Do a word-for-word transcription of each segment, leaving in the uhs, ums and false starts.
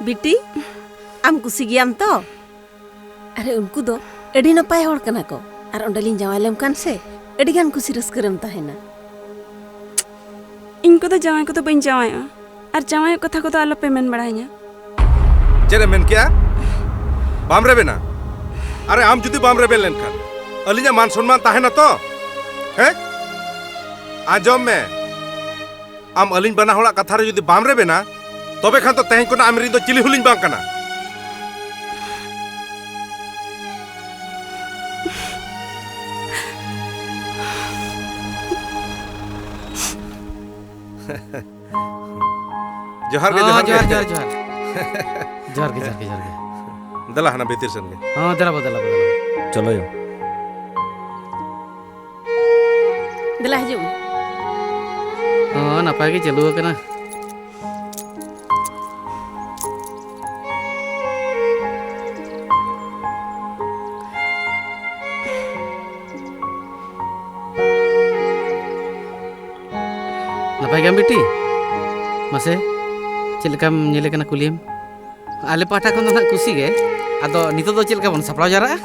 ᱵᱤᱴᱤ, ᱟᱢ ᱠᱩᱥᱤ ᱜᱮᱭᱟᱢ ᱛᱚ? ᱟᱨᱮ, ᱩᱱᱠᱩ ᱫᱚ ᱟᱹᱰᱤ ᱱᱟᱯᱟᱭ ᱦᱚᱲ ᱠᱟᱱᱟ ᱠᱚ᱾ ᱟᱨ ᱚᱸᱰᱮᱞᱤᱧ ᱡᱟᱶᱟᱭ ᱞᱮᱢ ᱠᱷᱟᱱ ᱥᱮ, ᱟᱹᱰᱤ ᱜᱟᱱ ᱠᱩᱥᱤ ᱨᱟᱹᱥᱠᱟᱹ ᱨᱮᱢ ᱛᱟᱦᱮᱱᱟ᱾ ᱤᱧ ᱠᱚᱫᱚ ᱡᱟᱶᱟᱭ ᱠᱚᱫᱚ ᱵᱟᱹᱧ ᱡᱟᱶᱟᱭᱚᱜᱼᱟ᱾ ᱟᱨ ᱡᱟᱶᱟᱭᱚᱜ ᱠᱟᱛᱷᱟ ᱠᱚᱫᱚ ᱟᱞᱚᱯᱮ ᱢᱮᱱ ᱵᱟᱲᱟᱭᱤᱧᱟ᱾ ᱪᱮᱫ ᱮᱢ ᱢᱮᱱ ᱠᱮᱜᱼᱟ? ᱵᱟᱢ ᱨᱮᱵᱮᱱᱟ? ᱟᱨᱮ, ᱟᱢ ᱡᱩᱫᱤ ᱵᱟᱢ ᱨᱮᱵᱮᱱ ᱞᱮᱱᱠᱷᱟᱱ, ᱟᱹᱞᱤᱧᱟᱜ ᱢᱟᱱ ᱥᱚᱱᱢᱟᱱ ᱛᱟᱦᱮᱱᱟ ᱛᱚ? ᱦᱮᱸ? ᱟᱸᱡᱚᱢ ᱢᱮ, ᱟᱢ ᱟᱹᱞᱤᱧ ᱵᱟᱱᱟ ᱦᱚᱲᱟᱜ ᱠᱟᱛᱷᱟ ᱨᱮ ᱡᱩᱫᱤ ᱵᱟᱢ ᱨᱮᱵᱮᱱᱟ, ᱛᱚᱵᱮ ᱠᱷᱟᱱ ᱫᱚ ᱛᱮᱦᱮᱧ ᱠᱷᱚᱱᱟᱜ ᱟᱢ ᱨᱤᱱ ᱫᱚ ᱪᱤᱞᱤ ᱦᱚᱸᱞᱤᱧ ᱵᱟᱝ ᱠᱟᱱᱟ᱾ ᱡᱚᱦᱟᱨ ᱜᱮ, ᱦᱚᱸ, ᱡᱚᱦᱟᱨ ᱜᱮ᱾ ᱡᱚᱦᱟᱨ, ᱡᱚᱦᱟᱨ, ᱡᱚᱦᱟᱨ᱾ ᱡᱚᱦᱟᱨ ᱜᱮ, ᱡᱚᱦᱟᱨ ᱜᱮ, ᱡᱚᱦᱟᱨ ᱜᱮ᱾ ᱫᱮᱞᱟ ᱦᱟᱱᱟ ᱵᱷᱤᱛᱤᱨ ᱥᱮᱱ ᱜᱮ᱾ ᱦᱚᱸ, ᱫᱮᱞᱟ ᱵᱚ, ᱫᱮᱞᱟ ᱵᱚ, ᱫᱮᱞᱟ ᱵᱚ᱾ ᱪᱚᱞᱚ ᱭᱳ᱾ ᱫᱮᱞᱟ ᱦᱤᱡᱩᱜ ᱢᱮ᱾ ᱦᱚᱸ, ᱱᱟᱯᱟᱭ ᱜᱮ ᱪᱟᱹᱞᱩ ᱟᱠᱟᱱᱟ᱾ ᱱᱟᱯᱟᱭ ᱜᱮᱭᱟᱢ ᱵᱤᱴᱤ? ᱢᱟᱥᱮ, ᱪᱮᱫ ᱞᱮᱠᱟᱢ ᱧᱮᱞᱮ ᱠᱟᱱᱟ ᱠᱩᱞᱤᱭᱮᱢ? ᱟᱞᱮ ᱯᱟᱦᱴᱟ ᱠᱷᱚᱱ ᱫᱚ ᱱᱟᱦᱟᱜ ᱠᱩᱥᱤ ᱜᱮ᱾ ᱟᱫᱚ ᱱᱤᱛᱚᱜ ᱫᱚ ᱪᱮᱫ ᱞᱮᱠᱟ ᱵᱚᱱ ᱥᱟᱯᱲᱟᱣ ᱡᱟᱣᱨᱟᱜᱼᱟ?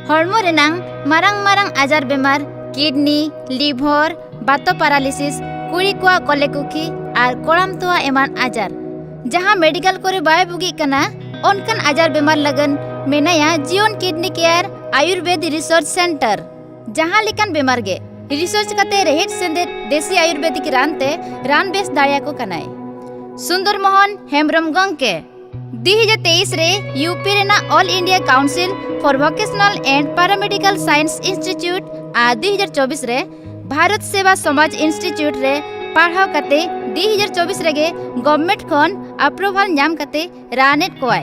ᱦᱚᱲᱢᱚ ᱨᱮᱱᱟᱝ ᱢᱟᱨᱟᱝ ᱢᱟᱨᱟᱝ ᱟᱡᱟᱨ ᱵᱮᱢᱟᱨ, ᱠᱤᱰᱱᱤ, ᱞᱤᱵᱷᱚᱨ, ᱵᱟᱛᱚ ᱯᱟᱨᱟᱞᱤᱥᱤᱥ, ᱠᱩᱲᱤ ᱠᱚᱣᱟᱜ ᱠᱚᱞᱮ ᱠᱩᱠᱷᱤ ᱟᱨ ᱠᱚᱲᱟᱢ ᱛᱚᱣᱟ ᱮᱢᱟᱱ ᱟᱡᱟᱨ᱾ ᱡᱟᱦᱟᱸ ᱢᱮᱰᱤᱠᱟᱞ ᱠᱚᱨᱮ ᱵᱟᱭ ᱵᱩᱜᱤᱜ ᱠᱟᱱᱟ, ᱚᱱᱠᱟᱱ ᱟᱡᱟᱨ ᱵᱮᱢᱟᱨ ᱞᱟᱹᱜᱤᱫ ᱢᱮᱱᱟᱭᱟ ᱡᱤᱭᱚᱱ ᱠᱤᱰᱱᱤ ᱠᱮᱭᱟᱨ ᱟᱭᱩᱨᱵᱮᱫ ᱨᱤᱥᱟᱨᱪ ᱥᱮᱱᱴᱟᱨ᱾ ᱡᱟᱦᱟᱸ ᱞᱮᱠᱟᱱ ᱵᱮᱢᱟᱨ ᱜᱮ ᱨᱤᱥᱟᱨᱪ ᱠᱟᱛᱮ ᱨᱮᱦᱮᱫ ᱥᱮᱸᱫᱮᱫ ᱫᱮᱥᱤ ᱟᱭᱩᱨᱵᱮᱫᱤᱠ ᱨᱟᱱ ᱛᱮ ᱨᱟᱱ ᱵᱮᱥ ᱫᱟᱲᱮᱭᱟᱠᱚ ᱠᱟᱱᱟᱭ᱾ ᱥᱩᱱᱫᱚᱨ ᱢᱳᱦᱚᱱ ᱦᱮᱢᱵᱨᱚᱢ ᱜᱚᱢᱠᱮ᱾ ᱫᱩ ᱦᱟᱡᱟᱨ ᱛᱮᱭᱤᱥ ᱨᱮ ᱭᱩ ᱯᱤ ᱨᱮᱱᱟᱜ All India Council for Vocational and Paramedical Science Institute ᱟᱨ ᱫᱩ ᱦᱟᱡᱟᱨ ᱪᱚᱵᱵᱤᱥ ᱨᱮ ᱵᱷᱟᱨᱚᱛ ᱥᱮᱵᱟ ᱥᱚᱢᱟᱡᱽ ᱤᱱᱥᱴᱤᱴᱤᱭᱩᱴ ᱨᱮ ᱯᱟᱲᱦᱟᱣ ᱠᱟᱛᱮ ᱫᱩ ᱦᱟᱡᱟᱨ ᱪᱚᱵᱵᱤᱥ ᱨᱮᱜᱮ ᱜᱚᱵᱷᱢᱮᱱᱴ ᱠᱷᱚᱱ ᱟᱯᱨᱩᱵᱷᱟᱞ ᱧᱟᱢ ᱠᱟᱛᱮ ᱨᱟᱱᱮᱫ ᱠᱚᱣᱟᱭ᱾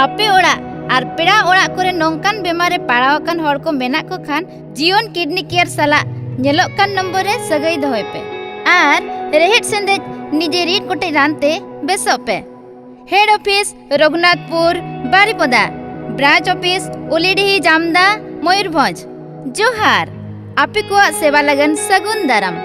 ᱟᱯᱮ ᱚᱲᱟᱜ ᱟᱨ ᱯᱮᱲᱟ ᱚᱲᱟᱜ ᱠᱚᱨᱮ ᱱᱚᱝᱠᱟᱱ ᱵᱮᱢᱟᱨ ᱨᱮ ᱯᱟᱲᱟᱣ ᱟᱠᱟᱱ ᱦᱚᱲ ᱠᱚ ᱢᱮᱱᱟᱜ ᱠᱚ ᱠᱷᱟᱱ, ᱡᱤᱭᱚᱱ ᱠᱤᱰᱱᱤ ᱠᱮᱭᱟᱨ ᱥᱟᱞᱟᱜ ᱧᱮᱞᱚᱜ ᱠᱟᱱ ᱱᱚᱢᱵᱚᱨ ᱨᱮ ᱥᱟᱹᱜᱟᱹᱭ ᱫᱚᱦᱚᱭ ᱯᱮ ᱟᱨ ᱨᱮᱦᱮᱫ ᱥᱮᱸᱫᱮᱫ ᱱᱤᱡᱮ ᱨᱤᱫ ᱠᱚᱴᱮᱡ ᱨᱟᱱ ᱛᱮ ᱵᱮᱥᱚᱜ ᱯᱮ᱾ ᱦᱮᱰ ᱚᱯᱷᱤᱥ ᱨᱚᱜᱷᱩᱱᱟᱛᱷᱯᱩᱨ, ᱵᱟᱨᱤᱯᱚᱫᱟ᱾ ᱵᱨᱟᱧᱪ ᱚᱯᱷᱤᱥ ᱩᱞᱤᱰᱤᱦᱤ, ᱡᱟᱢᱫᱟ, ᱢᱚᱭᱩᱨᱵᱷᱚᱸᱡᱽ᱾ ᱡᱚᱦᱟᱨ᱾ ᱟᱯᱮ ᱠᱚᱣᱟᱜ ᱥᱮᱵᱟ ᱞᱟᱹᱜᱤᱫ ᱥᱟᱹᱜᱩᱱ ᱫᱟᱨᱟᱢ᱾